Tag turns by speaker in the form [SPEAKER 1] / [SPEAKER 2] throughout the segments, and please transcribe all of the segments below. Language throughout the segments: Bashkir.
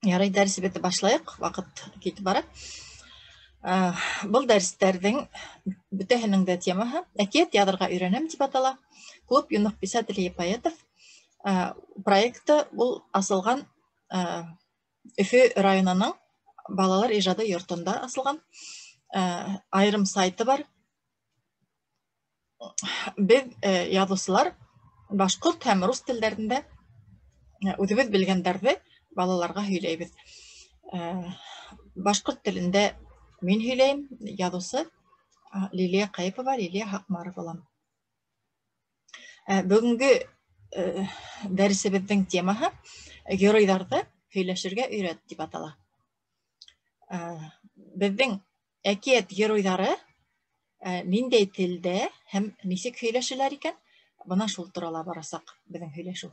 [SPEAKER 1] Ярай, дәресебеҙҙе башлайыҡ, ваҡыт китеп бара. Был дәрестәрҙең бөтәһенең дә темаһы «Әкиәт яҙырға өйрәнәм» тип атала. Клуб юных писателей и поэтов проекты ул асылған Өфө районының балалар ижады йортонда асылған. Айырым сайты бар. Беҙ яҙыусылар башҡорт һәм рус телдәрендә үҙебеҙ белгәндәрҙе балаларға һөйләйбеҙ. Башҡорт телендә мин һөйләйем, яҙыусы Лилиә Ҡәйепова, Лилиә Һаҡмарова булам. Бөгөнгө дәресебеҙҙең темаһы геройҙарҙы һөйләшергә өйрәт тип атала. Беҙҙең әкиәт геройҙары ниндәй телдә һәм нисек һөйләшәләр икән, бына шул турала барасаҡ беҙҙең һөйләшеү.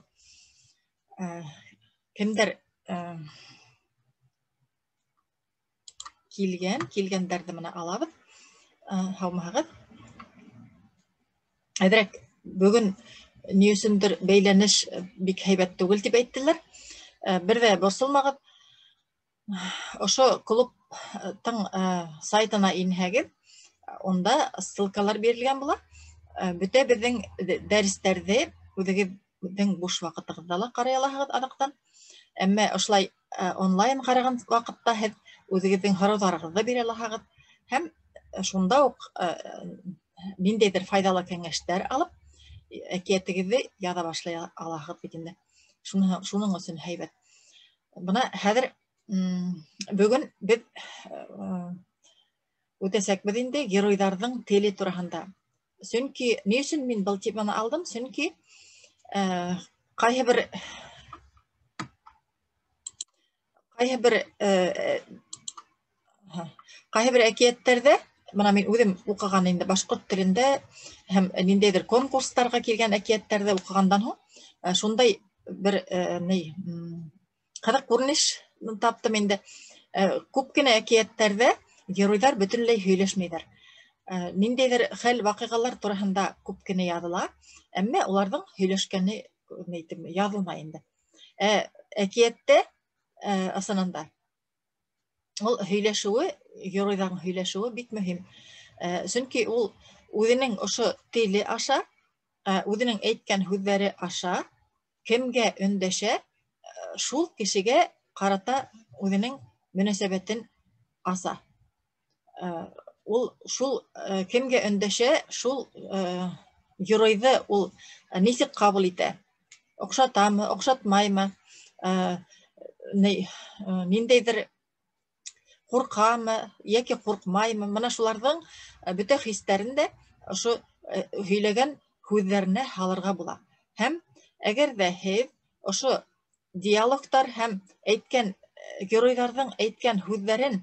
[SPEAKER 1] Кемдәр килгән, килгәндәрҙе бына алабыҙ. Һаумыһығыҙ. Әҙерәк бөгөн ни өсөндөр бәйләнеш бик һәйбәт түгел тип әйттеләр. Бер ҙә борсолмағыҙ. Ошо клубтың сайтына инһәгеҙ, унда ссылкалар бирелгән була. Бөтә беҙҙең дәрестәрҙе үҙегеҙҙең буш ваҡытығыҙҙа ла ҡарай алаһығыҙ аҙаҡтан. Әммә ошолай онлайн ҡараған ваҡытта һеҙ үҙегеҙҙең һорауҙарығыҙҙы бирә алаһығыҙ һәм шунда уҡ ниндәйҙер файҙалы кәңәштәр алып әкиәтегеҙҙе яҙа башлай алаһығыҙ бит инде. Шуның өсөн һәйбәт. Бына хәҙер бөгөн беҙ үтәсәкбеҙ инде геройҙарҙың теле тураһында. Сөнки ни өсөн мин был теманы алдым? Сөнки ҡайһы бер әкиәттәрҙә, бына мин үҙем уҡыған инде башҡорт телендә һәм ниндәйҙер конкурстарға килгән әкиәттәрҙе уҡығандан һуң шундай бер ҡыҙыҡ күренеш таптым инде. Күп кенә әкиәттәрҙә геройҙар бөтөнләй һөйләшмәйҙәр. Ниндәйҙер хәл ваҡиғалар тураһында күп кенә яҙыла, әммә уларҙың һөйләшкәне яҙылмай инде. Әкиәттә ысынында ул һөйләшеүе, геройҙарҙың һөйләшеүе бик мөһим. Сөнки ул үҙенең ошо теле аша, үҙенең әйткән һүҙҙәре аша кемгә өндәшә, шул кешегә ҡарата үҙенең мөнәсәбәтен аса. Ул шул кемгә өндәшә, шул геройҙы ул нисек ҡабул итә? Оҡшатамы, оҡшатмаймы? Ниндәйҙер ҡурҡамы йәки ҡурҡмаймы? Бына шуларҙың бөтә хистәрен дә ошо һөйләгән һүҙҙәренә һалырға була. Һәм әгәр ҙә һеҙ ошо диалогтар һәм әйткән геройҙарҙың әйткән һүҙҙәрен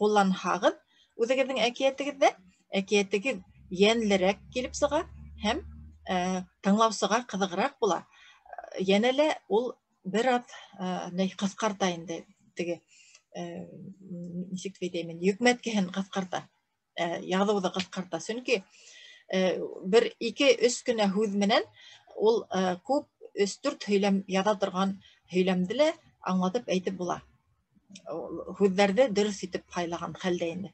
[SPEAKER 1] ҡулланһағыҙ, үҙегеҙҙең әкиәтегеҙҙә әкиәтегеҙ йәнлерәк килеп сыға һәм тыңлаусыға ҡыҙығыраҡ була. Йәнә лә ул бер аҙ ҡыҫҡарта инде, теге нисек тип әйтәйем, йөкмәткеһен ҡыҫҡарта, яҙыуҙы ҡыҫҡарта. Сөнки бер ике өс кенә һүҙ менән ул күп өс-дүрт һөйләм яҙа торған һөйләмде лә аңлатып әйтеп була. Һүҙҙәрҙе дөрөҫ итеп һайлаған хәлдә инде.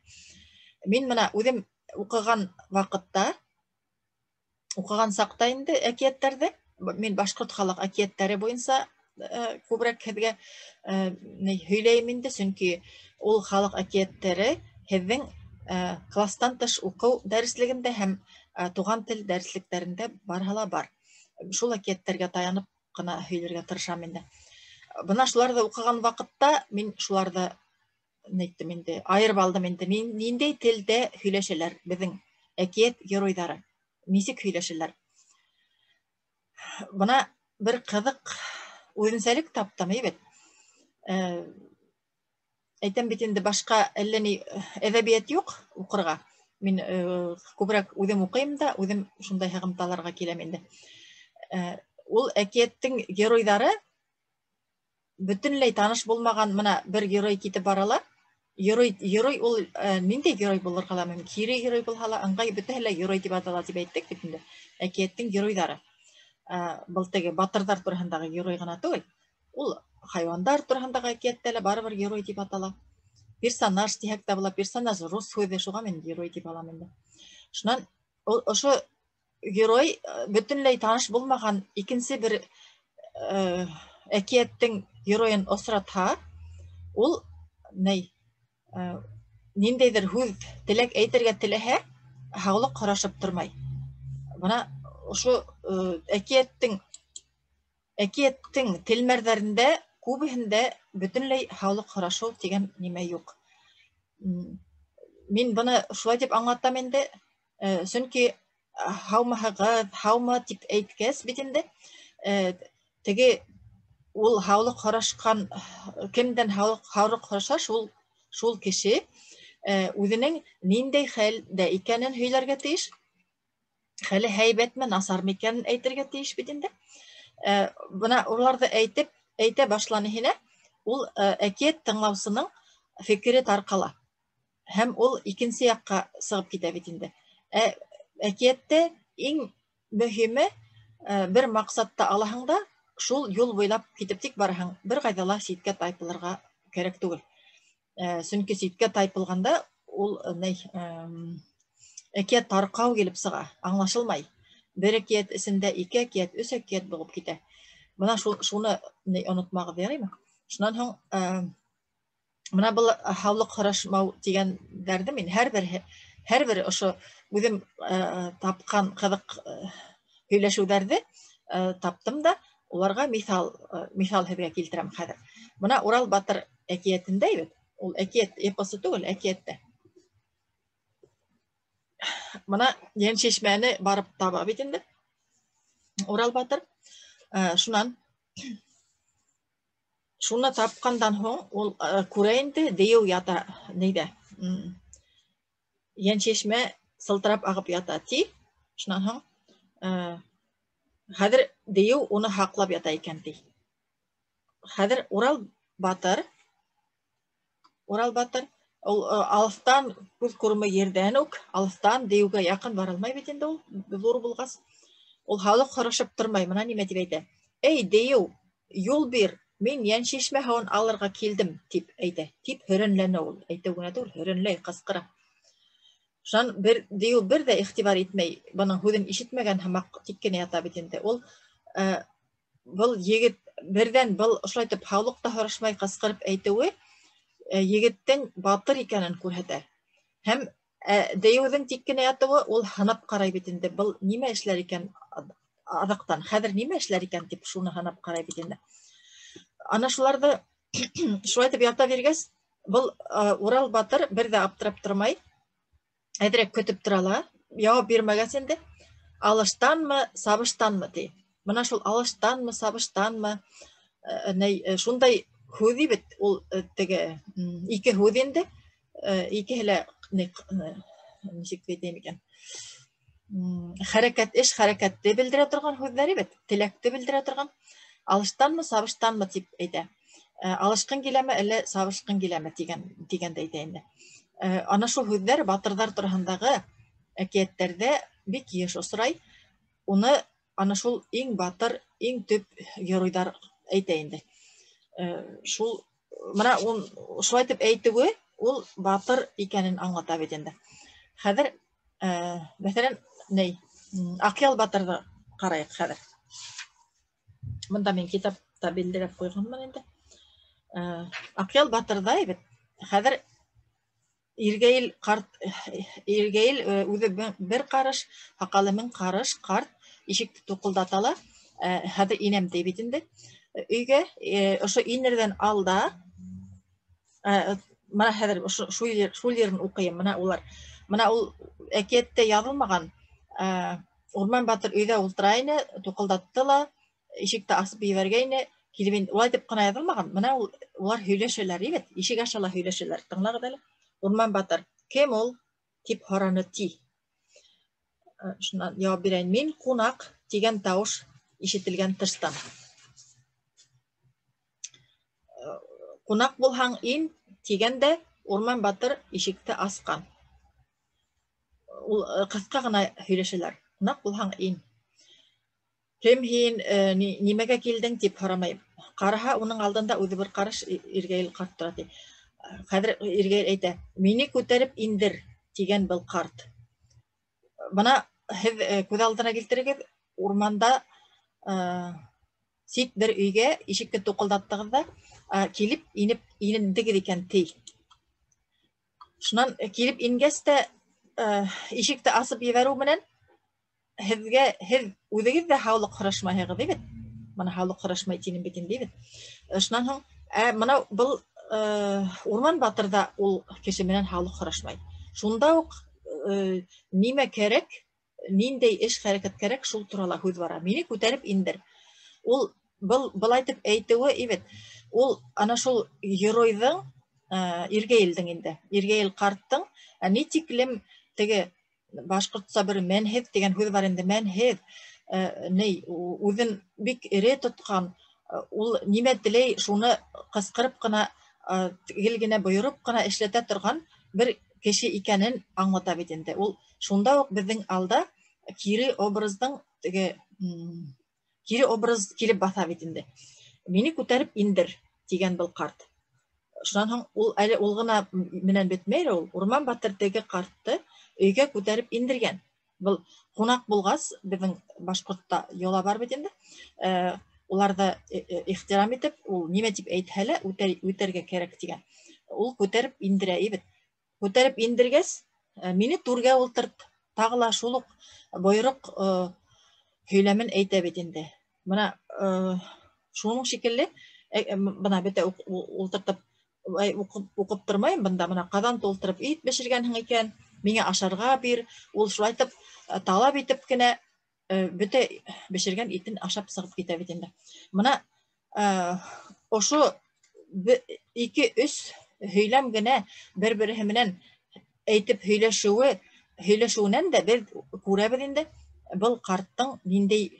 [SPEAKER 1] Мин бына үҙем уҡыған ваҡытта, уҡыған саҡта инде әкиәттәрҙе, мин башҡорт халыҡ әкиәттәре буйынса күберәк һеҙгә һөйләйем инде, сөнки ул халыҡ әкиәттәре һеҙҙең кластан тыш уҡыу дәреслегендә һәм туған тел дәреслектәрендә барыһы ла бар. Шул әкиәттәргә таянып ҡына һөйләргә тырышам инде. Бына шуларҙы уҡыған ваҡытта мин шуларҙы әйттем инде, айырып алдым инде. Ниндәй телдә һөйләшәләр беҙҙең әкиәт геройҙары, нисек һөйләшәләр? Бына бер ҡыҙыҡ үҙенсәлек таптым, әйбәт. Әйтәм бит инде, башҡа әллә ни әҙәбиәт юҡ уҡырға. Мин күберәк үҙем уҡыйым да, үҙем шундай һығымталарға киләм инде. Ул әкиәттең геройҙары бөтөнләй таныш булмаған, бына бер герой китеп бара ла. Герой ул ниндәй герой булырға ла мөмкин? Кире герой булһа ла, ыңғай, бөтәһе лә герой тип атала тип әйттек бит инде. Әкиәттең геройҙары. Был теге батырҙар тураһындағы герой ғына түгел. Ул Хайуандар тураһындағы әкиәттә лә барыбер герой тип атала. Персонаж тиһәк тә була, персонаж рус һүҙе, шуға мин герой тип алам инде. Шунан ошо герой бөтөнләй таныш булмаған икенсе бер әкиәттең геройын осратһа, ул ниндәйҙер һүҙ, теләк әйтергә теләһә, һаулыҡ һорашып тормай. Бына ошо әкиәттең телмәрҙәрендә күбеһендә бөтөнләй һаулыҡ һорашыу тигән нимә юҡ. Мин быны шулай тип аңлатам инде, сөнки һаумыһығыҙ, һаумы тип әйткәс бит инде, теге ул һаулыҡ һорашҡан, кемдән һаулыҡ һораша, шул кеше үҙенең ниндәй хәлдә икәнен һөйләргә тейеш, хәле һәйбәтме, насармы икәнен әйтергә тейеш бит инде. Бына уларҙы әйтә башланы һинә, ул әкиәт тыңлаусының фекере тарҡала һәм ул икенсе яҡҡа сығып китә бит инде. Әкиәттә иң мөһиме бер маҡсатты алаһың да, шул юл буйлап китеп тик бараһың, бер ҡайҙа ла ситкә тайпылырға кәрәк түгел. Сөнки ситкә тайпылғанда ул әкиәт тарҡау килеп сыға, аңлашылмай. Бер әкиәт эсендә ике әкиәт, өс әкиәт булып китә. Бына шуны онотмағыҙ, яраймы? Шунан һуң бына был һаулыҡ һорашмау тигәндәрҙе мин һәр бер ошо үҙем тапҡан ҡыҙыҡ һөйләшеүҙәрҙе таптым да, уларға миҫал һеҙгә килтерәм хәҙер. Бына Урал батыр әкиәтендә бит, ул әкиәт эпосы түгел, әкиәттә. Бына Йәншишмәне барып таба бит инде Урал батыр. Шунан шуны тапҡандан һуң ул күрә инде, дейеү ята нейҙә. Йәншишмә сылтырап ағып ята ти. Шунан һуң хәҙер дейеү уны һаҡлап ята икән ти. Хәҙер Урал батыр ул алыҫтан, күҙ күрмәй ерҙән үк, алыҫтан дейеүгә яҡын бара алмай бит инде ул, ҙур булғас. Ул һаулыҡ һорашып тормай, бына нимә тип әйтә: "Эй, дейеү, юл бир, мин Йәншишмә һыуын алырға килдем", тип әйтә. Тип һөрәнләнә ул, әйтеү генә түгел, һөрәнләй, ҡысҡыра. Шунан бер дейеү бер ҙә иғтибар итмәй, бының һүҙен ишетмәгән һымаҡ тик кенә ята бит инде. Ул был егет берҙән был ошолай итеп һаулыҡ та һорашмай ҡысҡырып әйтеүе егеттең батыр икәнен күрһәтә. Һәм дейеүҙең тик кенә ятыуы ул һынап ҡарай бит инде, был нимә эшләр икән аҙаҡтан, хәҙер нимә эшләр икән тип шуны һынап ҡарай бит инде. Ана шуларҙы шулай итеп ята биргәс, был Урал батыр бер ҙә аптырап тормай, әҙерәк көтөп тора ла, яуап бирмәгәс инде, алыштанмы, сабыштанмы ти. Бына шул алыштанмы, сабыштанмы, шундай һүҙ бит ул, теге ике һүҙ инде, икеһе лә нисек әйтәйем икән, хәрәкәт, эш хәрәкәтте белдерә торған һүҙҙәре бит, теләкте белдерә торған. Алыштанмы, сабыштанмы тип әйтә. Алышҡың киләме, әллә сабышҡың киләме тигәнде әйтә инде. Ана шул һүҙҙәр батырҙар тураһындағы әкиәттәрҙә бик йыш осрай. Уны ана шул иң батыр, иң төп геройҙар әйтә инде. Шул бына ун шулай итеп әйтеүе ул батыр икәнен аңлата бит инде. Хәҙер, мәҫәлән, Аҡъял батырҙы ҡарайыҡ хәҙер. Бында мин китапта билдәләп ҡуйғанмын инде. Аҡъял батырҙа бит хәҙер Иргәйел ҡарт, Иргәйел үҙе бер ҡарыш, һаҡалы мең ҡарыш ҡарт ишекте туҡылдата ла, хәҙер инәм ти бит инде. Өйгә, ошо инерҙән алда, бына хәҙер шул ерен уҡыйым, бына улар. Бына ул әкиәттә яҙылмаған, Урман батыр өйҙә ултыра ине, туҡылдатты ла, ишекте асып ебәргәйне, килеп инде, улай тип ҡына яҙылмаған. Бына улар һөйләшәләр, егет, ишек аша ла һөйләшәләр. Тыңлағыҙ әле. Урман батыр, кем ул? Тип һораны ти. Шунан яуап бирәйен. Мин ҡунаҡ тигән тауыш ишетелгән тыштан. Ҡунаҡ булһаң ин тигәндә Урман батыр ишекте асҡан. Ул ҡыҫҡа ғына һөйләшәләр. Ҡунаҡ булһаң ин. Кем һин, нимәгә килдең тип һорамай Ҡараһа, уның алдында үҙе бер ҡарыш Иргәйел ҡарт тора, ти. Хәҙер Иргәйел әйтә: "Мине күтәреп индер", тигән был ҡарт. Бына һеҙ күҙ алдына килтерегеҙ, урманда сит бер өйгә ишекте туҡылдаттығыҙ ҙа, килеп инеп индегеҙ икән, ти. Шунан килеп ингәс тә ишекте асып ебәреү менән һеҙгә, һеҙ үҙегеҙ ҙә һаулыҡ һорашмайһығыҙ бит. Бына һаулыҡ һорашмай тинем бит инде бит. Шунан һуң бына был Урман батыр ҙа ул кеше менән һаулыҡ һорашмай. Шунда уҡ нимә кәрәк, ниндәй эш хәрәкәт кәрәк, шул турала һүҙ бара. Мине күтәреп индер. Ул был былай итеп әйтеүе бит. Ул ана шул геройҙың, Иргәйелдең инде, Иргәйел ҡарттың ни тиклем теге башҡортса бер мәнһеҙ тигән һүҙ бар инде, мәнһеҙ, ни үҙен бик эре тотҡан, ул нимә теләй шуны ҡысҡырып ҡына, гел генә бойороп ҡына эшләтә торған бер кеше икәнен аңлата бит инде. Ул шунда уҡ беҙҙең алда кире образдың теге кире образ килеп баҫа бит инде. Мине күтәреп индер тигән был ҡарт. Шунан һуң ул әле ул ғына менән бөтмәй, ул Урман батыр теге ҡартты өйгә күтәреп индергән. Был ҡунаҡ булғас, беҙҙең башҡортта йола бар бит инде. Уларҙы ихтирам итеп, ул нимә тип әйтһә лә үтәргә кәрәк тигән. Ул күтәреп индерә бит. Күтәреп индергәс, мине түргә ултырт, тағы ла шул уҡ бойороҡ һөйләмен әйтә бит инде. Бына шуның шикелле, бына бөтә ултыртып, уҡып тормайым бында, бына ҡаҙан тултырып ит бешергәнһең икән, миңә ашарға бир. Ул шулай итеп талап итеп кенә бөтә бешергән итен ашап сығып китә бит инде. Бына ошо ике-өс һөйләм генә бер-береһе менән әйтеп һөйләшеүенән дә беҙ күрәбеҙ инде был ҡарттың ниндәй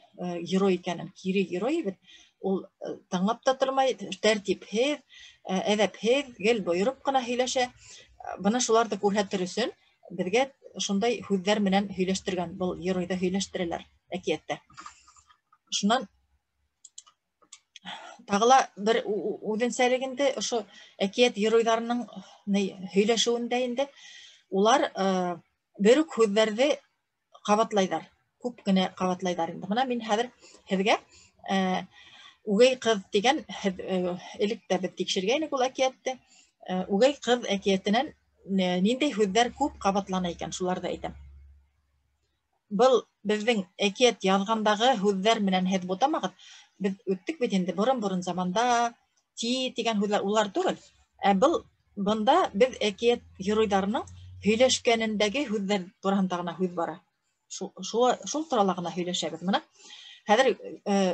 [SPEAKER 1] герой икәнен. Кире герой бит. Ул тыңлап та тормай, тәртипһеҙ, әҙәпһеҙ, гел бойороп ҡына һөйләшә. Бына шуларҙы күрһәтер өсөн беҙгә шундай һүҙҙәр менән һөйләштергән, был геройҙы һөйләштерәләр әкиәттә. Шунан тағы ла бер үҙенсәлек инде ошо әкиәт геройҙарының һөйләшеүендә инде улар бер үк һүҙҙәрҙе ҡабатлайҙар, күп кенә ҡабатлайҙар инде. Бына мин хәҙер һеҙгә Үгәй ҡыҙ тигән, һеҙ элек тә беҙ тикшергәйнек ул әкиәтте. Үгәй ҡыҙ әкиәтенән ниндәй һүҙҙәр күп ҡабатлана икән, шуларҙы әйтәм. Был беҙҙең әкиәт яҙғандағы һүҙҙәр менән һеҙ бутамағыҙ. Беҙ үттек бит инде борон-борон заманда ти тигән һүҙҙәр улар түгел. Ә был бында беҙ әкиәт геройҙарының һөйләшкәнендәге һүҙҙәр тураһында ғына һүҙ бара. Шул турала ғына һөйләшәбеҙ. Бына хәҙер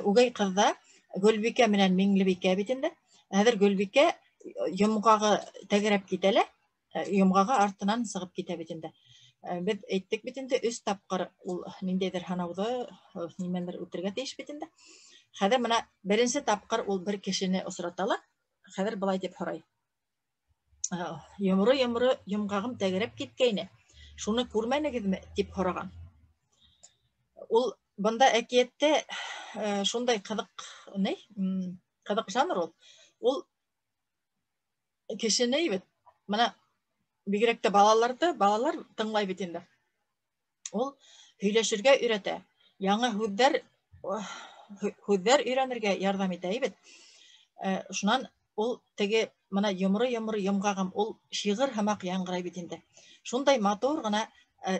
[SPEAKER 1] Үгәй ҡыҙҙа Гөлбикә менән Миңлебикә бит инде. Хәҙер Гөлбикә йомғағы тәгәрәп китә лә, йомғағы артынан сығып китә бит инде. Беҙ әйттек бит инде, 3 тапҡыр ул ниндәйҙер һанауҙы, нимәлер үтергә тейеш бит инде. Хәҙер бына беренсе тапҡыр ул бер кешене осрата ла, хәҙер былай тип һорай. Йомро-йомро йомғағым тәгәрәп киткәйне, шуны күрмәнегеҙме тип һораған. Ул бында әкиәттә шундай ҡыҙыҡ, ни? Ҡыҙыҡ жанр ул. Ул кешене бит, бына бигерәк тә балаларҙы, балалар тыңлай бит инде. Ул һөйләшергә өйрәтә, яңы һүҙҙәр өйрәнергә ярҙам итә бит. Шунан ул теге бына йомро-йомро йомғағым, ул шиғыр һымаҡ яңғырай бит инде. Шундай матур ғына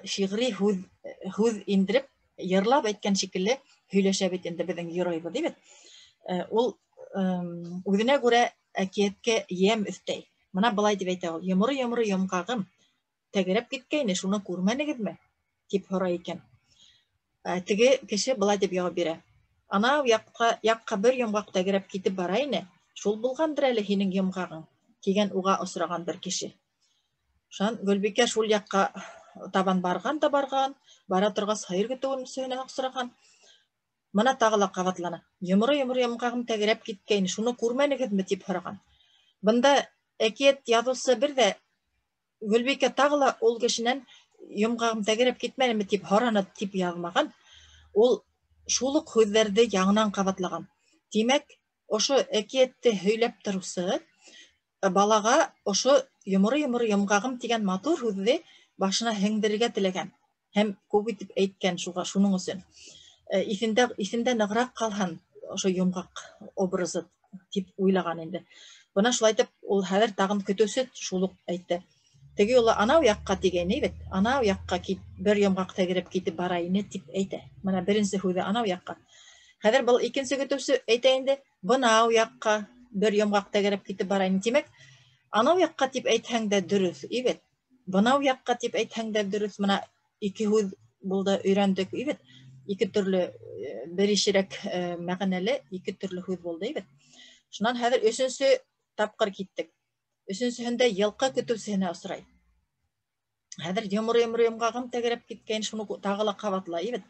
[SPEAKER 1] шиғри һүҙ индереп, йырлап әйткән шикелле һөйләшә бит инде беҙҙең геройбыҙ, бит. Ул үҙенә күрә әкиәткә йәм өҫтәй. Бына былай тип әйтә ул: йомро-йомро йомғағым тәгәрәп киткәйне, шуны күрмәнегеҙме? Тип һорай икән. Теге кеше былай тип яуап бирә: анау яҡҡа бер йомғаҡ тәгәрәп китеп бара ине, шул булғандыр әле һинең йомғағың, тигән уға осраған бер кеше. Шунан Гөлбикә шул яҡҡа табан барған да барған, бара торғас һыйыр көтөүенсеһенә осраған. Бына тағы ла ҡабатлана: йомро-йомро йомғағым тәгәрәп киткәйне, шуны күрмәнегеҙме? Тип һораған. Бында әкиәт яҙыусы бер ҙә Гөлбикә тағы ла ул кешенән йомғағым тәгәрәп китмәнеме тип һораны тип яҙмаған. Ул шул уҡ һүҙҙәрҙе яңынан ҡабатлаған. Тимәк, Ошо әкиәтте һөйләп тороусы балаға ошо йоморо-йоморо йомғағым тигән матур һүҙҙе башына һеңдерергә теләгән һәм күп итеп әйткән шуға, шуның өсөн. Иҫендә нығыраҡ ҡалһын ошо йомғаҡ образы тип уйлаған инде. Бына шулай итеп ул хәҙер тағын көтөүсе шул уҡ әйтте. Теге юлы анау яҡҡа тигәйне бит, анау яҡҡа бер йомғаҡ тәгәрәп китеп бара ине тип әйтә. Бына беренсе һүҙе анау яҡҡа. Хәҙер был икенсе көтөүсе әйтә инде, бынау яҡҡа бер йомғаҡ тәгәрәп китеп бара ине. Тимәк, анау яҡҡа тип әйтһәң дә дөрөҫ, ибет. Бынау яҡҡа тип әйтһәң дә дөрөҫ. Бына ике һүҙ булды, өйрәндек, ибет. Ике төрлө, бер ишерәк мәғәнәле ике төрлө һүҙ булды, ибет. Шунан хәҙер өсөнсө тапҡыр киттек. Өсөнсөһөндә йылҡы көтөүсеһенә осрай. Хәҙер йоморо-йоморо йомғағым тәгәрәп киткән, шуны тағы ла ҡабатлай, ибет.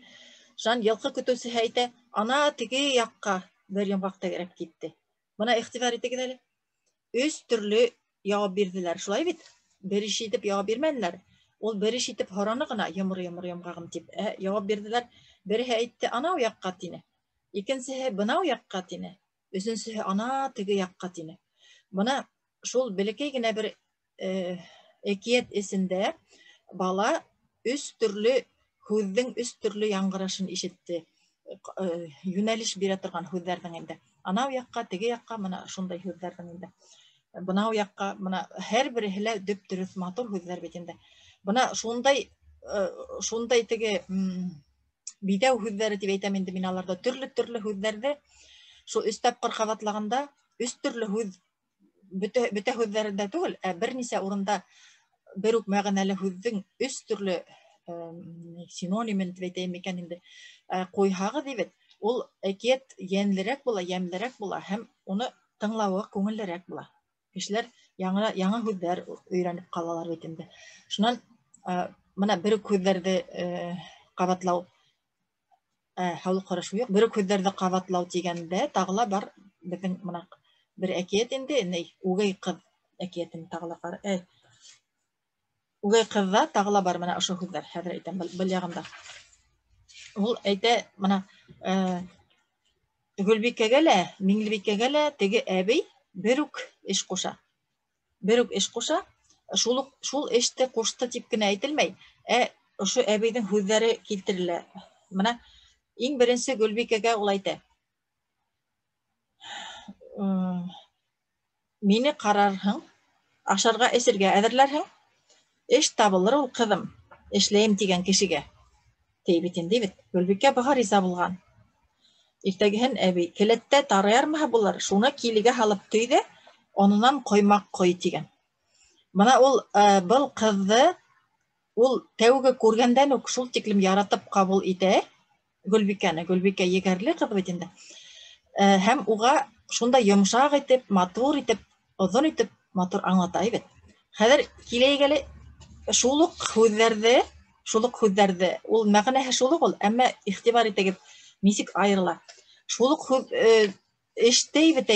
[SPEAKER 1] Шунан йылҡы көтөүсеһе әйтә, ана теге яҡҡа бер йомғаҡ тәгәрәп китте. Бына иғтибар итегеҙ әле. Өс төрлө яуап бирҙеләр, шулай бит? Бер иш итеп яуап бирмәнеләр. Ул бер иш итеп һораны ғына, йоморо-йоморо йомғағым тип. Яуап бирҙеләр. Береһе әйтте, анау яҡҡа тине. Икенсеһе бынау яҡҡа тине. Өсөнсөһө ана теге яҡҡа тине. Бына шул бәләкәй генә бер әкиәт эсендә бала өс төрлө һүҙҙең өс төрлө яңғырашын ишетте. Йүнәлеш бирә торған һүҙҙәрҙең инде. Анау яҡҡа, теге яҡҡа, бына шундай һүҙҙәрҙең инде. Бынау яҡҡа, бына һәр береһе лә дөп-дөрөҫ матур һүҙҙәр бит инде. Бына шундай теге, биҙәү һүҙҙәре тип әйтәм инде мин аларҙы. Төрлө-төрлө һүҙҙәрҙе шул өс тапҡыр ҡабатлағанда өс төрлө һүҙ бөтә һүҙҙәрендә түгел, ә бер нисә урында бер үк мәғәнәле һүҙҙең өс төрлө синонимен тип әйтәйем микән инде, ҡуйһағыҙ бит, ул әкиәт йәнлерәк була, йәмлерәк була һәм уны тыңлауы күңеллерәк була. Кешеләр яңы һүҙҙәр өйрәнеп ҡалалар бит инде. Шунан, бына бер үк һүҙҙәрҙе ҡабатлау, һаулыҡ һорашу юҡ, бер үк һүҙҙәрҙе ҡабатлау тигәндә тағы ла бар беҙҙең бына бер әкиәт инде, ни, үгәй ҡыҙ әкиәтен тағы ла ҡара, үгәй ҡыҙҙа тағы ла бар бына ошо һүҙҙәр, хәҙер әйтәм, был яғында. Ул әйтә, бына Гөлбикәгә лә, Миңлебикәгә лә теге әбей бер үк эш ҡуша. Бер үк эш ҡуша, шул эште ҡушты тип кенә әйтелмәй, ә ошо әбейҙең һүҙҙәре килтерелә. Бына иң беренсе Гөлбикәгә ул әйтә: мине ҡарарһың, ашарға эсергә әҙерләрһең, эш табылыр ул, ҡыҙым, эшләйем тигән кешегә. Ти бит инде бит. Гөлбикә быға риза булған. Иртәгеһен әбей келәттә тары ярмаһы булыр, шуны килегә һалып төй ҙә, ононан ҡоймаҡ ҡой тигән. Бына ул был ҡыҙҙы ул тәүге күргәндән үк шул тиклем яратып ҡабул итә Гөлбикәне. Гөлбикә егәрле ҡыҙ бит инде. Һәм уға шундай йомшаҡ итеп, матур итеп, оҙон итеп матур аңлата бит. Хәҙер киләйек әле шул уҡ һүҙҙәрҙе, шул уҡ һүҙҙәрҙе, ул мәғәнәһе шул уҡ ул, әммә иғтибар итегеҙ, нисек айырыла. Шул уҡ һүҙ эштәй бит,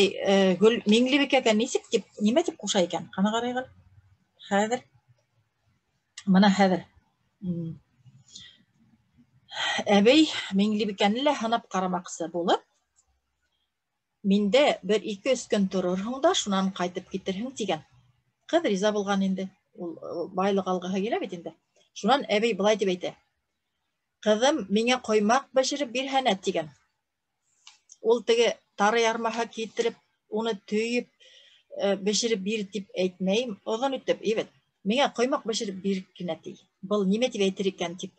[SPEAKER 1] Гөл Миңлебикәгә нисек тип, нимә тип ҡуша икән? Ҡана ҡарайыҡ әле. Хәҙер. Бына хәҙер. Әбей Миңлебикәне лә һынап ҡарамаҡсы булып, миндә бер ике-өс көн торорһоң да, шунан ҡайтып китерһең тигән. Ҡыҙ риза булған инде. Ул байлыҡ алғыһы килә бит инде. Шунан әбей былай тип әйтә: ҡыҙым, миңә ҡоймаҡ бешереп бирһәнә тигән. Ул теге тары ярмаһы килтереп, уны төйөп, бешереп бир тип әйтмәйем, оҙон итеп, ибет. Миңә ҡоймаҡ бешереп бир кенә ти. Был нимә тип әйтер икән тип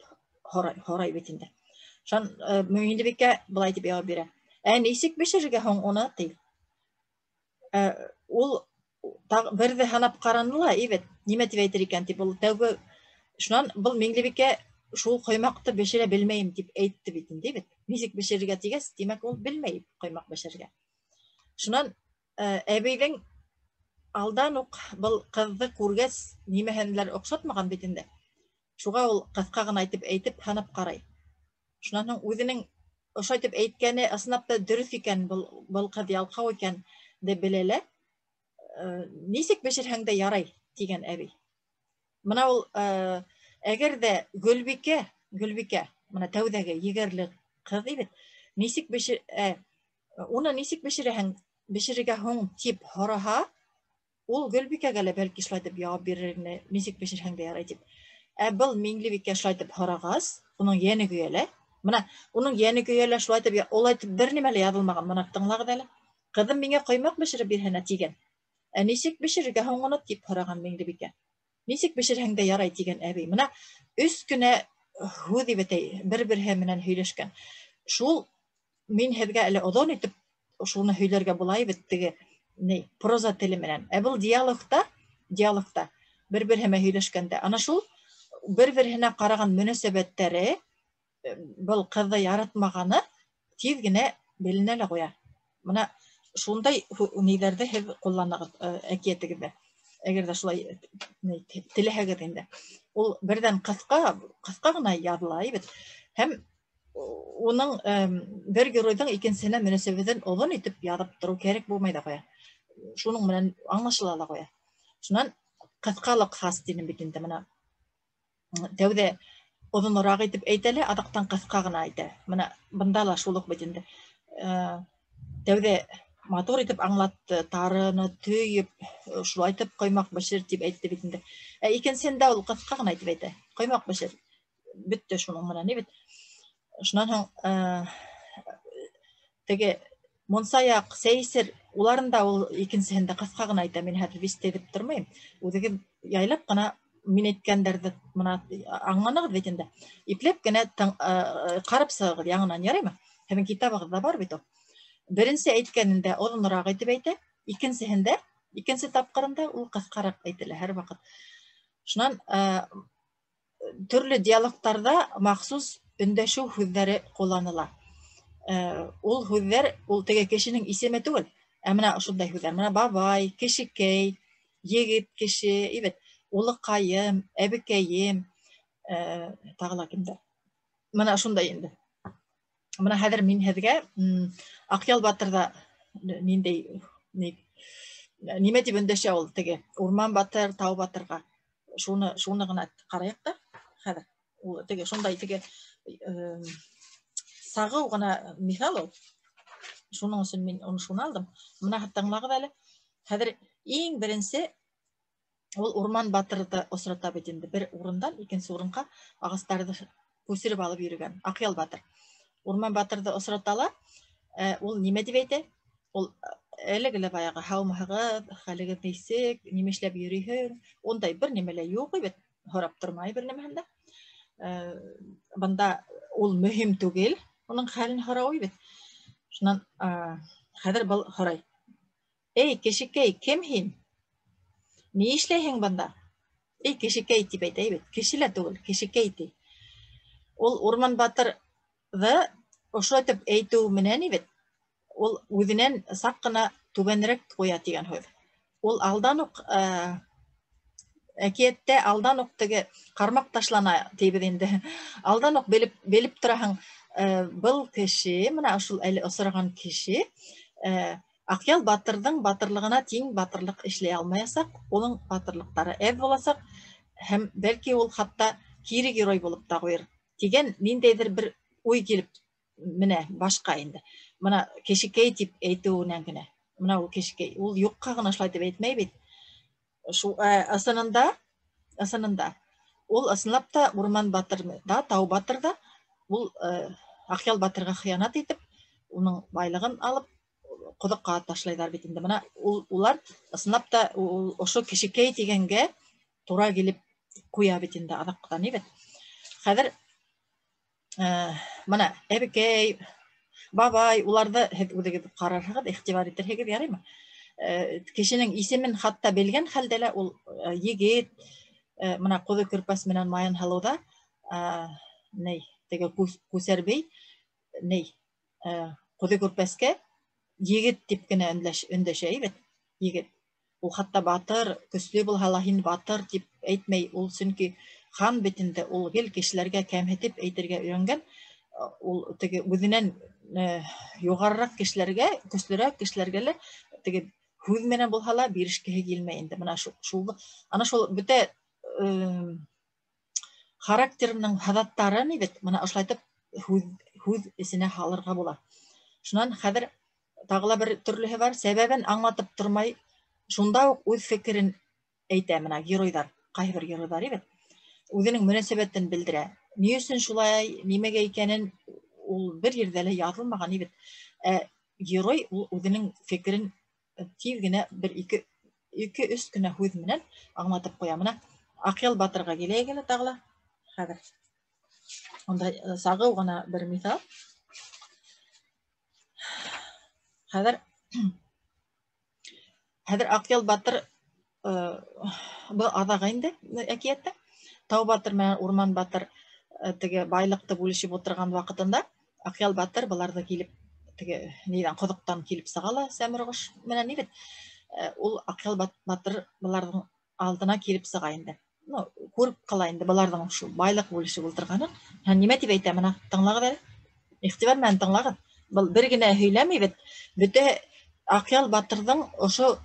[SPEAKER 1] һорай бит инде. Шунан Миңлебикә былай тип яуап бирә: ә нисек бешерергә һуң уны ти. Ул бер ҙә һанап ҡараны ла, ибет, нимә тип әйтер икән тип. Ул тәүге шунан был Миңлебикә шул ҡоймаҡты бешерә белмәйем тип әйтте бит инде, ибет. Нисек бешерергә тигәс, тимәк, ул белмәй ҡоймаҡ бешерергә. Шунан әбейҙең алдан уҡ был ҡыҙҙы күргәс, нимәһенелер оҡшатмаған бит инде. Шуға ул ҡыҫҡа ғына әйтеп һанап ҡарай. Шунан һуң үҙенең ошо итеп әйткәне ысынлап та дөрөҫ икән, был ҡыҙ ялҡау икән тип белә лә, нисек бешерһәң дә ярай тигән әбей. Бына ул әгәр ҙә Гөлбикә, бына тәүҙәге егәрле ҡыҙ бит, нисек бешер, уны нисек бешерәһең бешерергә һуң тип һораһа, ул Гөлбикәгә лә бәлки шулай итеп яуап бирер ине, нисек бешерһәң дә ярай тип. Ә был Миңлебикә шулай итеп һорағас, уның йәне көйә лә. Бына уның йәне көйә лә шулай итеп, улай итеп бер нимә лә яҙылмаған. Бына тыңлағыҙ әле. Ҡыҙым миңә ҡоймаҡ бешереп бирһәнә тигән. Ә нисек бешерергә һуң уны тип һораған Миңлебикә. Нисек бешерһәң дә ярай тигән әбей. Бына өс кенә һүҙ бит бер-береһе менән һөйләшкән. Шул мин һеҙгә әле оҙон итеп шуны һөйләргә була бит теге ни проза теле менән. Ә был диалогта бер-береһе менән һөйләшкәндә ана шул бер-береһенә ҡараған мөнәсәбәттәре, был ҡыҙҙы яратмағаны тиҙ генә беленә лә ҡуя. Бына шундай ниҙәрҙе һеҙ ҡулланығыҙ әкиәтегеҙҙә. Әгәр ҙә шулай теләһәгеҙ инде. Ул берҙән ҡыҫҡа ғына яҙыла бит. Һәм уның бер геройҙың икенсеһенә мөнәсәбәтен оҙон итеп яҙып тороу кәрәк булмай ҙа ҡуя. Шуның менән аңлашыла ла ҡуя. Шунан ҡыҫҡалыҡ хас тинем бит инде. Бына тәүҙә оҙонораҡ итеп әйтә лә, аҙаҡтан ҡыҫҡа ғына әйтә. Бына бында ла шул уҡ бит инде. Тәүҙә матур итеп аңлатты, тарыны төйөп, шулай итеп ҡоймаҡ бешер тип әйтте бит инде. Ә икенсеһендә ул ҡыҫҡа ғына итеп әйтә. Ҡоймаҡ бешер. Бөттө шуның менән, бит. Шунан һуң теге монсаяҡ, сәйсер, уларын да ул икенсеһендә ҡыҫҡа ғына әйтә. Мин хәҙер вистәтеп тормайым. Үҙегеҙ яйлап ҡына мин әйткәндәрҙе бына аңланығыҙ бит инде. Ипләп кенә ҡарап сығығыҙ яңынан, яраймы? Һеҙҙең китабығыҙҙа бар бит ул. Беренсе әйткәнендә оҙонораҡ итеп әйтә, икенсеһендә, икенсе тапҡырында ул ҡыҫҡараҡ әйтелә һәр ваҡыт. Шунан төрлө диалогтарҙа махсус өндәшеү һүҙҙәре ҡулланыла. Ул һүҙҙәр ул теге кешенең исеме түгел, ә бына ошондай һүҙҙәр. Бына бабай, кешекәй, егет кеше, ибет, улыҡайым, әбекәйем, тағы ла кемдәр. Бына шундай инде. Бына хәҙер мин һеҙгә Аҡъял батырҙа ниндәй нимә тип өндәшә ул теге Урман батыр, Тау батырға. Шуны ғына ҡарайыҡ та хәҙер. Ул теге шундай теге сағыу ғына миҫал ул. Шуның өсөн мин уны шуны алдым. Бына тыңлағыҙ әле. Хәҙер иң беренсе ул Урман батырҙы осрата бит инде. Бер урындан икенсе урынға ағастарҙы күсереп алып йөрөгән Аҡъял батыр. Урман батырҙы осрата ла, ул нимә тип әйтә? Ул әлеге лә баяғы һаумыһығыҙ, хәлегеҙ нисек, нимә эшләп йөрөйһөң? Ундай бер нимә лә юҡ бит, һорап тормай бер нәмәһен дә. Бында ул мөһим түгел, уның хәлен һорауы бит. Шунан хәҙер был һорай. Эй, кешекәй, кем һин? Ни эшләйһең бында? Эй, кешекәй тип әйтә бит. Кеше лә түгел, кешекәй ти. Ул Урман батырҙы ошолай итеп әйтеү менән бит, ул үҙенән саҡ ҡына түбәнерәк ҡуя тигән һүҙ. Ул алдан уҡ әкиәттә алдан уҡ теге ҡармаҡ ташлана тибеҙ инде. Алдан уҡ белеп тораһың, был кеше, бына ошол әле осраған кеше, Аҡъял батырҙың батырлығына тиң батырлыҡ эшләй алмаясаҡ, уның батырлыҡтары әҙ буласаҡ һәм бәлки ул хатта кире герой булып та ҡуйыр тигән ниндәйҙер бер уй килеп менә башҡа инде. Бына кешекәй тип әйтеүенән генә. Бына ул кешекәй, ул юҡҡа ғына шулай тип әйтмәй бит. Шул ысынында ул ысынлап та Урман батыр да, Тау батыр да ул Аҡъял батырға хыянат итеп, уның байлығын алып ҡоҙоҡҡа ташлайҙар бит инде. Бына улар ысынлап та ул ошо кешекәй тигәнгә тура килеп ҡуя бит инде аҙаҡтан, бит. Хәҙер бына әбекәй, бабай, уларҙы һеҙ үҙегеҙ ҡарарһығыҙ, иғтибар итерһегеҙ, яраймы? Кешенең исемен хатта белгән хәлдә лә ул егет, бына Ҡуҙы Көрпәс менән Маян һылыуҙа, ней, теге Күсәрбей, ней, Ҡуҙы Көрпәскә егет тип кенә өндәшә бит, егет. Ул хатта батыр, көслө булһа ла һин батыр тип әйтмәй, ул сөнки хан бит инде, ул гел кешеләргә кәмһетеп әйтергә өйрәнгән, ул теге үҙенән юғарыраҡ кешеләргә, көслөрәк кешеләргә лә теге һүҙ менән булһа ла бирешкеһе килмәй инде. Бына шул, ана шул бөтә характерының һыҙаттарын бит, бына ошолайтып һүҙ эсенә һалырға була. Шунан хәҙер Тағы ла бер төрлөһө бар, сәбәбен аңлатып тормай, шунда уҡ үҙ фекерен әйтә. Мына геройҙар, ҡайһы бер геройҙар бит, үҙенең мөнәсәбәтен белдерә. Ни өсөн шулай, нимәгә икәнен ул бер ерҙә лә яҙылмаған бит. Ә герой ул үҙенең фекерен тиҙ генә бер ике өс кенә һүҙ менән аңлатып ҡуя. Мына Аҡъял батырға киләйек әле тағы ла. Хәҙер унда сағыу ғына бер миҫал. Хәҙер Аҡъял батыр был аҙағы инде әкиәттә. Тау батыр менән Урман батыр теге байлыҡты бүлешеп ултырған ваҡытында Аҡъял батыр быларҙы килеп теге ниҙән ҡоҙоҡтан килеп сыға ла Сәмерғош менән ни бит. Ул Аҡъял батыр быларҙың алдына килеп сыға инде. Ну, күреп ҡала инде быларҙың шул байлыҡ бүлешеп ултырғанын. Һәм нимә тип әйтә? Мына тыңлағыҙ әле. Иғтибар менән тыңлағыҙ. Был бер генә һөйләмәй бит. Бөтә Аҡъял батырҙың ошо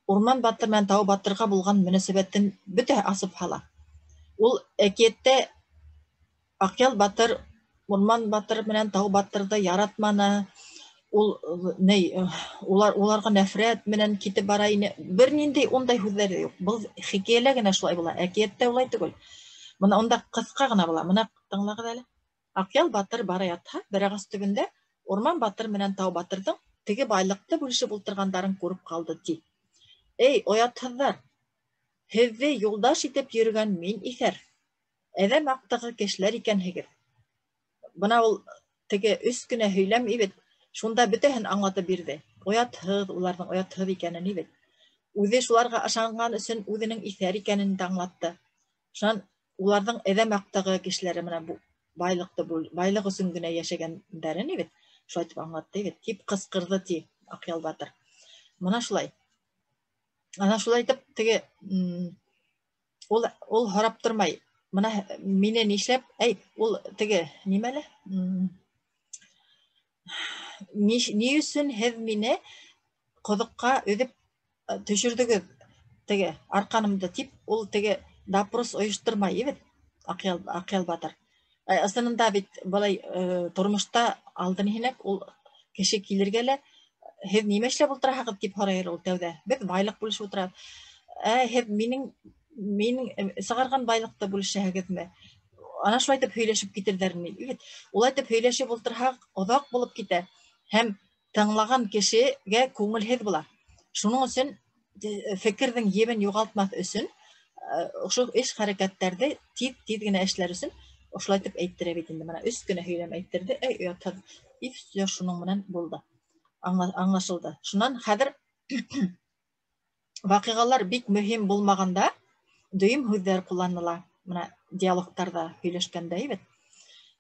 [SPEAKER 1] Урман батыр менән Тау батырға булған мөнәсәбәтен бөтә асып һала. Ул әкиәттә Аҡъял батыр Урман батыр менән Тау батырҙы яратманы. Ул ни, уларға нәфрәт менән китеп бара ине. Бер ниндәй ундай һүҙҙәр ҙә юҡ. Был хикәйәлә генә шулай була, әкиәттә улай түгел. Бына унда ҡыҫҡа ғына була. Бына тыңлағыҙ әле. Аҡъял батыр бара ятһа, бер ағас төбөндә Урман батыр менән Тау батырҙың теге байлыҡты бүлешеп ултырғандарын күреп ҡалды, ти. Эй, оятһыҙҙар! Һеҙҙе юлдаш итеп йөрөгән мин иҫәр. Әҙәм аҡтығы кешеләр икәнһегеҙ. Бына ул теге өс кенә һөйләм бит. Шунда бөтәһен аңлатып бирҙе. Оятһыҙ, уларҙың оятһыҙ икәнен бит. Үҙе шуларға ышанған өсөн үҙенең иҫәр икәнен дә аңлатты. Шунан уларҙың әҙәм аҡтығы кешеләре менән бу байлыҡты байлыҡ өсөн генә йәшәгәндәрен бит. Шулай итеп аңлатты бит. Тип ҡысҡырҙы, ти Аҡъял батыр. Мына шулай. Ана шулай итеп теге ул һорап тормай. Мына мине нишләп, әй, ул теге нимә әле? Ни өсөн һеҙ мине ҡоҙоҡҡа өҙөп төшөрҙөгөҙ теге арҡанымды, тип ул теге допрос ойоштормай бит Аҡъял батыр. Ысынында бит былай тормошта алдын һинәк ул кеше килергә лә һеҙ нимә эшләп ултыраһығыҙ тип һорайыр ул тәүҙә. Беҙ байлыҡ бүлешеп ултырабыҙ. Һеҙ минең сығарған байлыҡты бүлешәһегеҙме? Ана шулай итеп һөйләшеп китерҙәр бит. Улай итеп һөйләшеп ултырһаҡ, оҙаҡ булып китә һәм тыңлаған кешегә күңелһеҙ була. Шуның өсөн фекерҙең ебен юғалтмаҫ өсөн ошо эш хәрәкәттәрҙе тиҙ-тиҙ генә эшләр өсөн ошолай итеп әйттерә бит инде. Мына өс кенә һөйләм әйттерҙе, эй, оятһыҙ. И всё, шуның менән булды. Аңлашылды. Шунан хәҙер ваҡиғалар бик мөһим булмағанда дөйөм һүҙҙәр ҡулланыла. Мына диалогтарҙа һөйләшкәндә бит.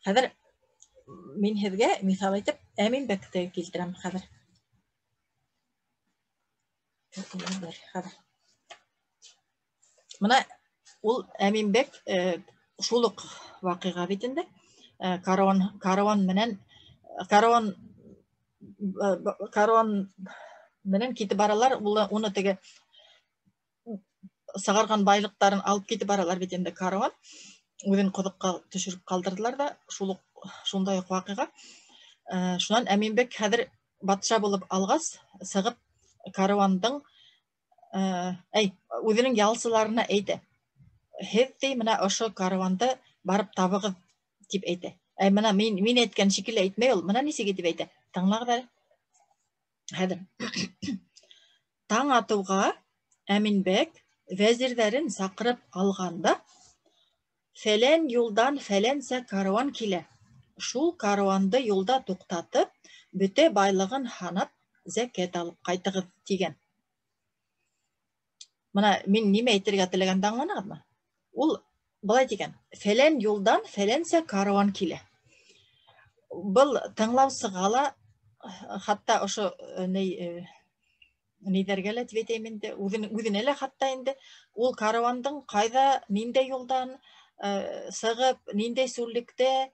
[SPEAKER 1] Хәҙер мин һеҙгә миҫал итеп Әмин бәкте килтерәм хәҙер. Хәҙер. Мына ул Әмин бәк шул уҡ ваҡиға бит инде. Каруан менән, каруан менән китеп баралар. Уны теге сығарған байлыҡтарын алып китеп баралар бит инде каруан. Үҙен ҡоҙоҡҡа төшөрөп ҡалдырҙылар ҙа, шул уҡ, шундай уҡ ваҡиға. Шунан Әмин бәк хәҙер батша булып алғас, сығып каруандың, үҙенең ялсыларына әйтә. Һеҙ ти мына ошо каруанды барып табығыҙ тип әйтә. Мына мин әйткән шикелле әйтмәй ул. Мына нисек итеп әйтә. Тыңлағыҙ әле. Хәҙер. Таң атыуға Әмин бәк вәзирҙәрен саҡырып алғанда фәлән юлдан фәләнсә каруан килә. Шул каруанды юлда туҡтатып, бөтә байлығын һанап, зәкәт алып ҡайтығыҙ тигән. Мына мин нимә әйтергә теләгәнде аңланығыҙмы? Ул былай тигән: фәлән юлдан фәләнсә каруан килә. Был тыңлаусыға ла, хатта ошо ниҙәргә лә тип әйтәйем инде, үҙенә лә хатта инде ул каруандың ҡайҙа, ниндәй юлдан сығып, ниндәй сүллектә,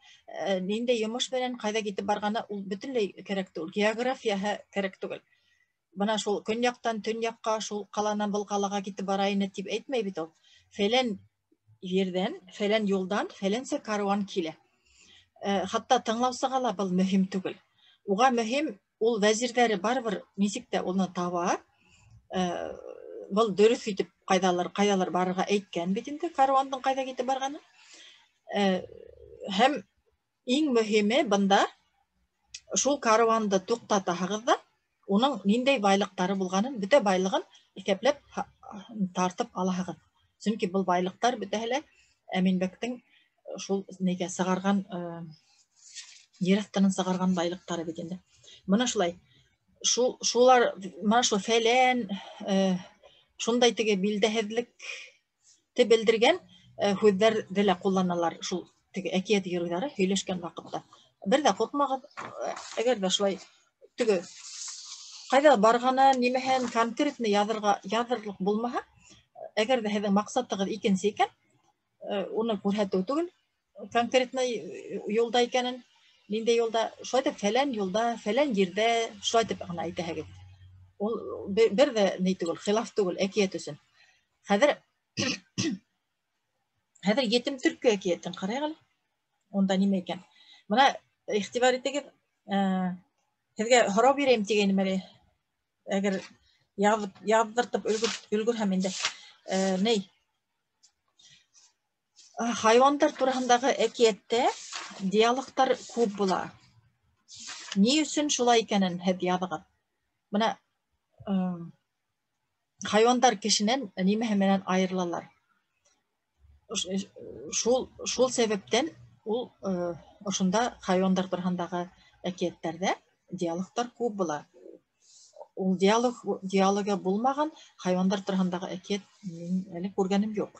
[SPEAKER 1] ниндәй йомош менән ҡайҙа китеп барғаны ул бөтөнләй кәрәк түгел. Географияһы кәрәк түгел. Бына шул көньяҡтан төньяҡҡа, шул ҡаланан был ҡалаға китеп бара ине тип әйтмәй бит ул. Фәлән ерҙән, фәлән юлдан фәләнсә каруан килә. Хатта тыңлаусыға ла был мөһим түгел. Уға мөһим Ул вәзирҙәре барыбер нисек тә уны таба. Был дөрөҫ итеп ҡайҙалыр барырға әйткән бит инде, каруандың ҡайҙа китеп барғаны. Һәм иң мөһиме бында шул каруанды туҡтатаһығыҙ ҙа, уның ниндәй байлыҡтары булғанын, бөтә байлығын иҫәпләп тартып алаһығыҙ. Сөнки был байлыҡтар бөтәһе лә Әминбәктең шул нигә сығарған, ер аҫтынан сығарған байлыҡтары бит инде. Бына шулай. Шулар, бына шул фәлән, шундай теге билдәһеҙлекте белдергән һүҙҙәрҙе лә ҡулланалар шул теге әкиәт геройҙары һөйләшкән ваҡытта. Бер ҙә ҡурҡмағыҙ, әгәр ҙә шулай теге ҡайҙа барғаны, нимәһен конкретно яҙырлыҡ булмаһа, әгәр ҙә һеҙҙең маҡсатығыҙ икенсе икән, уны күрһәтеү түгел, конкретно юлда икәнен, ниндәй юлда, шулай итеп фәлән юлда, фәлән ерҙә, шулай итеп ғына әйтәһегеҙ. Ул бер ҙә ни түгел, хилаф түгел әкиәт өсөн. Хәҙер етем төлкө әкиәтен ҡарайыҡ әле. Унда нимә икән? Бына иғтибар итегеҙ, һеҙгә һорау бирәйем тигәйнем әле. Әгәр яҙҙыртып өлгөрһәм инде. Ней? Хайуандар тураһындағы әкиәттә диалогтар күп була. Ни өсөн шулай икәнен һеҙ яҙығыҙ. Бына хайуандар кешенән нимәһе менән айырылалар? Шул сәбәптән ул ошонда хайуандар тураһындағы әкиәттәрҙә диалогтар күп була. Ул диалогы булмаған хайуандар тураһындағы әкиәт мин әле күргәнем юҡ.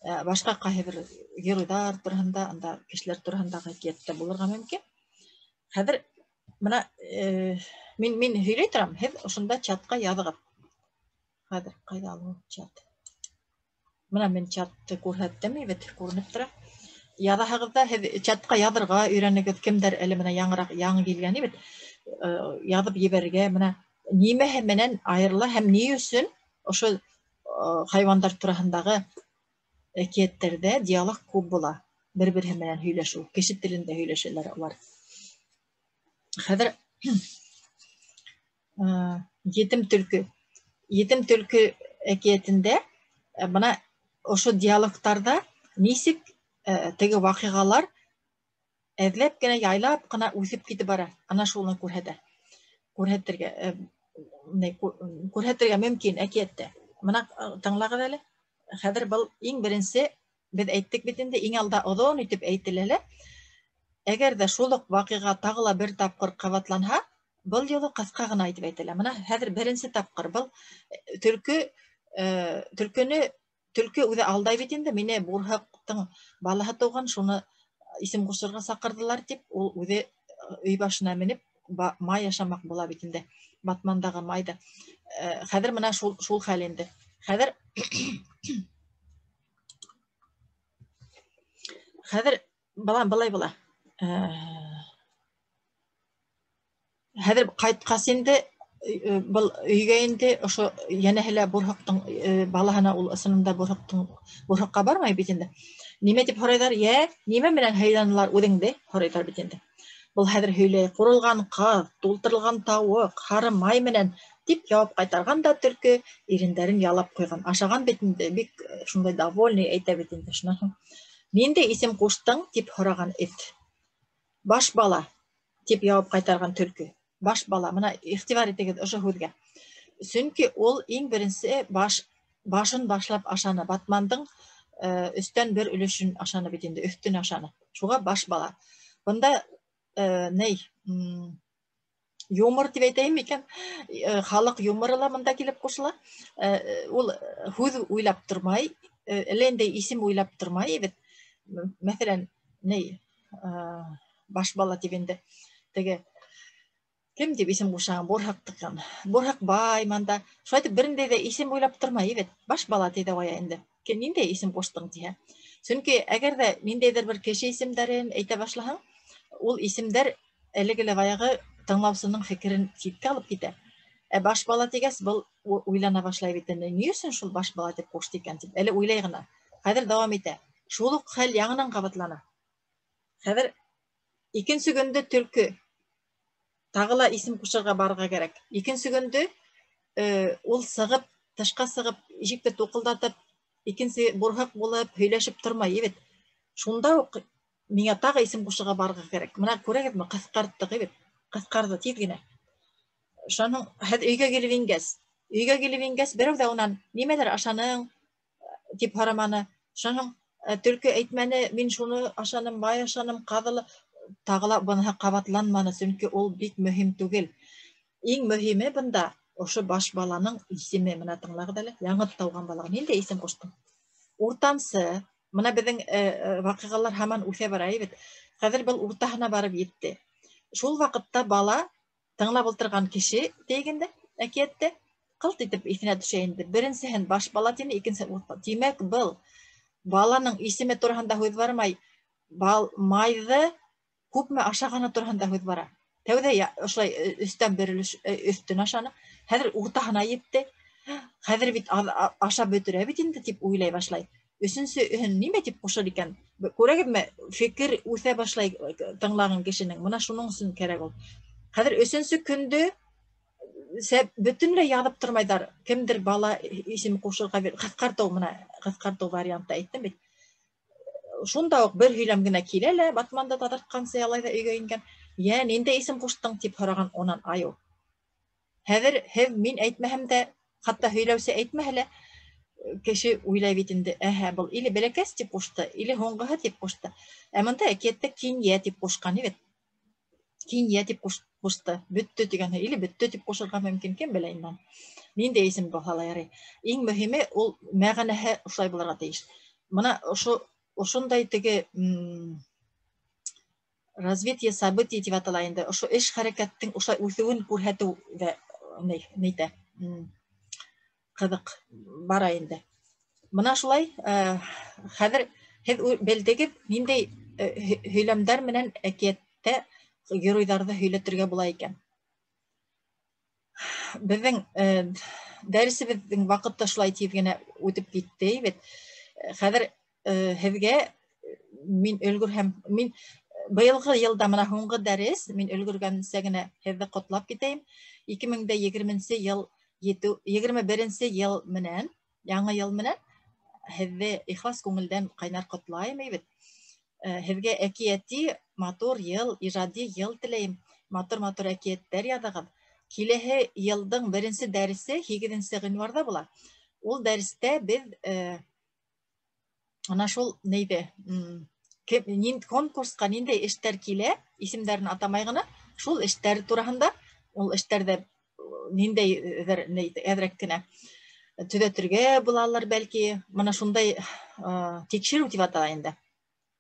[SPEAKER 1] Башҡа ҡайһы бер геройҙар тураһында, анда кешеләр тураһындағы әкиәттә булырға мөмкин. Хәҙер бына мин һөйләй торам, һеҙ ошонда чатҡа яҙығыҙ. Хәҙер ҡайҙа ул чат? Бына мин чатты күрһәттем, бит күренеп тора. Яҙаһығыҙ ҙа һеҙ чатҡа яҙырға өйрәнегеҙ, кемдәр әле бына яңыраҡ яңы килгән бит, яҙып ебәрергә, бына нимәһе менән айырыла һәм ни өсөн ошо хайуандар тураһындағы әкиәттәрҙә диалог күп була. Бер-береһе менән һөйләшеү, кеше телендә һөйләшәләр улар. Хәҙер етем төлкө. Етем төлкө әкиәтендә бына ошо диалогтарҙа нисек теге ваҡиғалар әҙләп кенә, яйлап ҡына үҫеп китеп бара. Ана шуны күрһәтә. Күрһәтергә мөмкин әкиәттә. Бына тыңлағыҙ әле. Хәҙер был иң беренсе, беҙ әйттек бит инде, иң алда оҙон итеп әйтелә лә. Әгәр ҙә шул уҡ ваҡиға тағы ла бер тапҡыр ҡабатланһа, был юлы ҡыҫҡа ғына итеп әйтелә. Бына хәҙер беренсе тапҡыр был төлкө үҙе алдай бит инде, мине бурһыҡтың балаһы тыуған, шуны исем ҡушырға саҡырҙылар тип, ул үҙе өй башына менеп май ашамаҡ була бит инде, батмандағы майҙы. Хәҙер бына шул хәл инде. Хәҙер былай була. Хәҙер ҡайтҡас инде, был өйгә инде ошо йәнәһе лә бурһыҡтың балаһына, ул ысынында бурһыҡҡа бармай бит инде. Нимә тип һорайҙар? Йә, нимә менән һыйланылар үҙеңде? Һорайҙар бит инде. Был хәҙер һөйләй, ҡурылған ҡаҙ, тултырылған тауыҡ, һары май менән тип яуап ҡайтарған да төлкө ирендәрен ялап ҡуйған. Ашаған бит инде, бик шундай довольный әйтә бит инде. Шунан һуң ниндәй исем ҡуштың тип һораған эт. Баш бала тип яуап ҡайтарған төлкө. Баш бала. Бына иғтибар итегеҙ ошо һүҙгә. Сөнки ул иң беренсе башын башлап ашаны. Батмандың өҫтән бер өлөшөн ашаны бит инде, өҫтөн ашаны. Шуға баш бала. Бында юмор тип әйтәйем икән, халыҡ юморы ла бында килеп ҡушыла. Ул һүҙ уйлап тормай, әллә ниндәй исем уйлап тормай бит. Мәҫәлән, баш бала тип инде теге кем тип исем ҡушаң, бурһыҡтыҡын. Бурһыҡ бай манда. Шулай итеп бер ниндәй ҙә исем уйлап тормай бит. Баш бала ти ҙә ҡуя инде. Кем ниндәй исем ҡуштың тиһә. Сөнки әгәр ҙә ниндәйҙер бер кеше исемдәрен әйтә башлаһаң, ул исемдәр әлеге лә баяғы тыңлаусының фекерен ситкә алып китә. Ә баш бала тигәс, был уйлана башлай бит инде. Ни өсөн шул баш бала тип ҡушты икән тип. Әле уйлай ғына. Хәҙер дауам итә. Шул уҡ хәл яңынан ҡабатлана. Хәҙер икенсе көндө төлкө Тағы ла исем ҡушырға барырға кәрәк. Икенсе көндө ул сығып, тышҡа сығып, ишекте туҡылдатып, икенсе бурһыҡ булып һөйләшеп тормай бит. Шунда уҡ миңә тағы исем ҡушырға барырға кәрәк. Мына күрәгеҙме, ҡыҫҡарттыҡ бит. Ҡыҫҡарҙы тиҙ генә. Шунан һеҙ өйгә килеп ингәс, берәү ҙә унан нимәлер ашаның тип һораманы. Шунан төлкө әйтмәне, мин шуны ашаным, май ашаным, ҡаҙылы. Тағы ла быныһы ҡабатланманы, сөнки ул бик мөһим түгел. Иң мөһиме бында ошо баш баланың исеме. Мына тыңлағыҙ әле, яңы тыуған балаға ниндәй исем ҡуштың? Уртансы. Мына беҙҙең ваҡиғалар һаман үҫә бара бит. Хәҙер был уртаһына барып етте. Шул ваҡытта бала тыңлап ултырған кеше тейгәндә, әкиәттә ҡылт итеп иҫенә төшә инде. Беренсеһен баш бала тине, икенсеһен урта. Тимәк, был баланың исеме тураһында һүҙ бармай, майҙы күпме ашағаны тураһында һүҙ бара. Тәүҙә ошолай өстән бер өлөш өҫтөн ашаны, хәҙер уртаһына етте. Хәҙер бит ашап бөтөрә бит инде тип уйлай башлай. Өсөнсө өһөн нимә тип ҡушыр икән? Күрәгеҙме, фекер үҫә башлай тыңлаған кешенең. Мына шуның өсөн кәрәк ул. Хәҙер өсөнсө көндө бөтөнләй яҙып тормайҙар. Кемдер бала исем ҡушырға бир. Ҡыҫҡартыу, мына ҡыҫҡартыу вариантта әйттем бит. Шунда уҡ бер һөйләм генә килә лә, батманды таҙартҡансы ялай ҙа өйгә ингән. Йә, ниндәй исем ҡуштың тип һораған унан айыу. Хәҙер һеҙ мин әйтмәһәм дә, хатта һөйләүсе әйтмәһә лә, кеше уйлай бит инде, әһә, был или бәләкәс тип ҡушты, или һуңғыһы тип ҡушты. Ә мында әкиәттә кинйә тип ҡушҡан бит. Кинйә тип ҡушты, бөттө тигән, или бөттө тип ҡушырға мөмкин, кем белә инде. Ниндәй исем булһа ла ярай. Иң мөһиме ул мәғәнәһе ошолай булырға тейеш. Мына ошондай теге развитие событий тип атала инде. Ошо эш хәрәкәттең ошолай үҫеүен күрһәтеү ҙә нәйтә. Ҡыҙыҡ бара инде. Мына шулай, хәҙер һеҙ белдегеҙ ниндәй һөйләмдәр менән әкиәттә геройҙарҙы һөйләтергә була икән. Беҙҙең дәресебеҙҙең ваҡыты шулай тиҙ генә үтеп китте бит. Хәҙер һеҙгә мин өлгөрһәм, мин быйылғы йылда мына һуңғы дәрес, мин өлгөргәнсә генә һеҙҙе ҡотлап китәйем. 2020 йыл 21 йыл менән, яңы йыл менән һеҙҙе ихлас күңелдән ҡайнар ҡотлайым бит. Һеҙгә әкиәти матур йыл, ижади йыл теләйем. Матур-матур әкиәттәр яҙығыҙ. Киләһе йылдың беренсе дәресе 8 ғинварҙа була. Ул дәрестә беҙ ана шул нейҙе, конкурсҡа ниндәй эштәр килә, исемдәрен атамай ғына, шул эштәр тураһында, ул эштәрҙә ниндәйҙер әҙерәк кенә төҙәтергә булалар бәлки. Мына шундай тикшереү тип атала инде.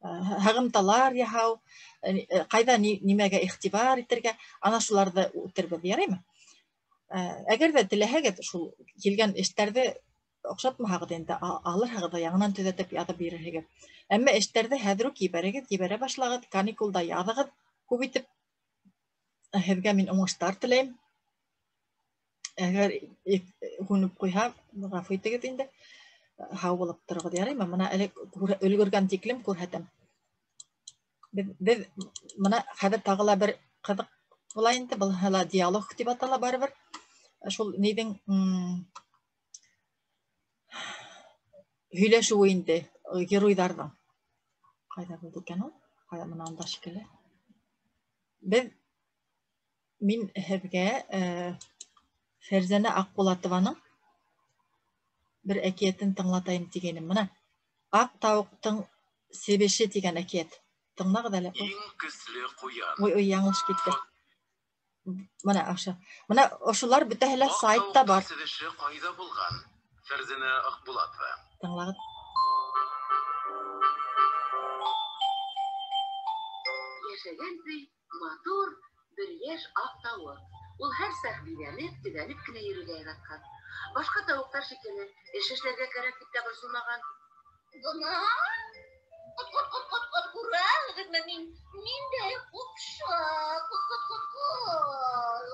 [SPEAKER 1] Һығымталар яһау, ҡайҙа нимәгә иғтибар итергә, ана шуларҙы үтербеҙ, яраймы? Әгәр ҙә теләһәгеҙ, шул килгән эштәрҙе оҡшатмаһағыҙ инде, алырһығыҙ ҙа яңынан төҙәтеп яҙып бирерһегеҙ. Әммә эштәрҙе хәҙер үк ебәрегеҙ, ебәрә башлағыҙ, каникулда яҙығыҙ күп итеп. Һеҙгә мин уңыштар теләйем. Әгәр һүнеп ҡуйһа, ғәфү итегеҙ инде. Һау булып тороғоҙ, яраймы? Мына әле өлгөргән тиклем күрһәтәм. Беҙ мына хәҙер тағы ла бер ҡыҙыҡ була инде, был ла диалог тип атала барыбер. Шул ниҙең һөйләшеүе инде геройҙарҙың. Ҡайҙа булды икән ул? Ҡайҙа, мына унда шикелле. Мин һеҙгә Фәрзәнә Аҡбулатованың бер әкиәтен тыңлатайым тигәйнем. Мына Аҡ тауыҡтың себеше тигән әкиәт. Тыңлағыҙ әле.
[SPEAKER 2] Иң көслө ҡуян.
[SPEAKER 1] Ой, ой, яңылыш китте. Мына аша. Мына ошолар бөтәһе лә сайтта бар.
[SPEAKER 2] Аҡ тауыҡтың себеше ҡайҙа булған? Фәрзәнә Аҡбулатова.
[SPEAKER 1] Тыңлағыҙ.
[SPEAKER 3] Йәшәгән ти матур бер йәш аҡ тауыҡ. Ул һәр саҡ биҙәнеп, төҙәнеп кенә йөрөргә яратҡан. Башҡа тауыҡтар шикелле эш эшләргә кәрәк тип тә борсолмаған.
[SPEAKER 4] Бына ҡот-ҡот-ҡот-ҡот-ҡот күрәһегеҙме мин? Ниндәй ҡупшы, ҡот-ҡот-ҡот-ҡот.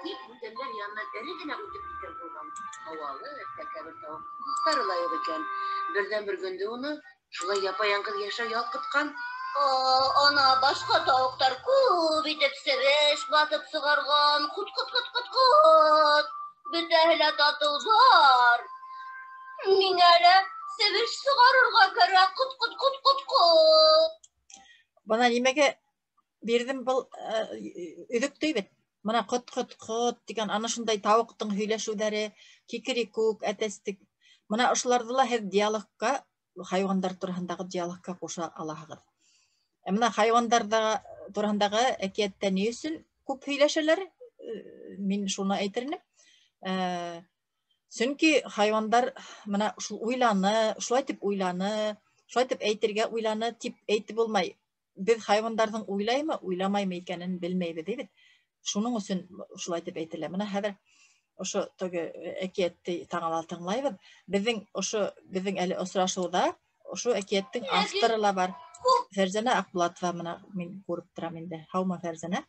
[SPEAKER 3] Тип бүтәндәр янынан эре генә үтеп китер булған. Һауалы, тәкәббер тауыҡ дуҫтары ла юҡ икән. Берҙән-бер көндө уны шулай япа-яңғыҙ йәшәү ялҡытҡан.
[SPEAKER 4] Ана башҡа тауыҡтар күп итеп себеш баҫып сығарған. Ҡот, ҡот, ҡот, ҡот, ҡот. Бөтәһе лә татыуҙар. Миңә лә себеш сығарырға кәрәк. Ҡот, ҡот, ҡот, ҡот, ҡот.
[SPEAKER 1] Бына нимәгә бирҙем был өҙөктө бит. Бына ҡот, ҡот, ҡот тигән ана шундай тауыҡтың һөйләшеүҙәре, кикерикүк, әтәстек. Бына ошоларҙы ла һеҙ диалогка, хайуандар тураһындағы диалогка ҡуша алаһығыҙ. Бына хайуандар тураһындағы әкиәттә ни өсөн күп һөйләшәләр? Мин шуны әйтер инем. Сөнки хайуандар бына шул уйланы, шулай тип уйланы, шулай тип әйтергә уйланы тип әйтеп булмай. Беҙ хайуандарҙың уйлаймы, уйламаймы икәнен белмәйбеҙ бит. Шуның өсөн шулай тип әйтелә. Бына хәҙер ошо теге әкиәтте тағы ла тыңлайбыҙ. Беҙҙең ошо беҙҙең әле осрашыуҙа ошо әкиәттең авторы ла бар. Фәрзәнә Аҡбулатова, бына мин күреп торам инде. Һаумы, Фәрзәнә?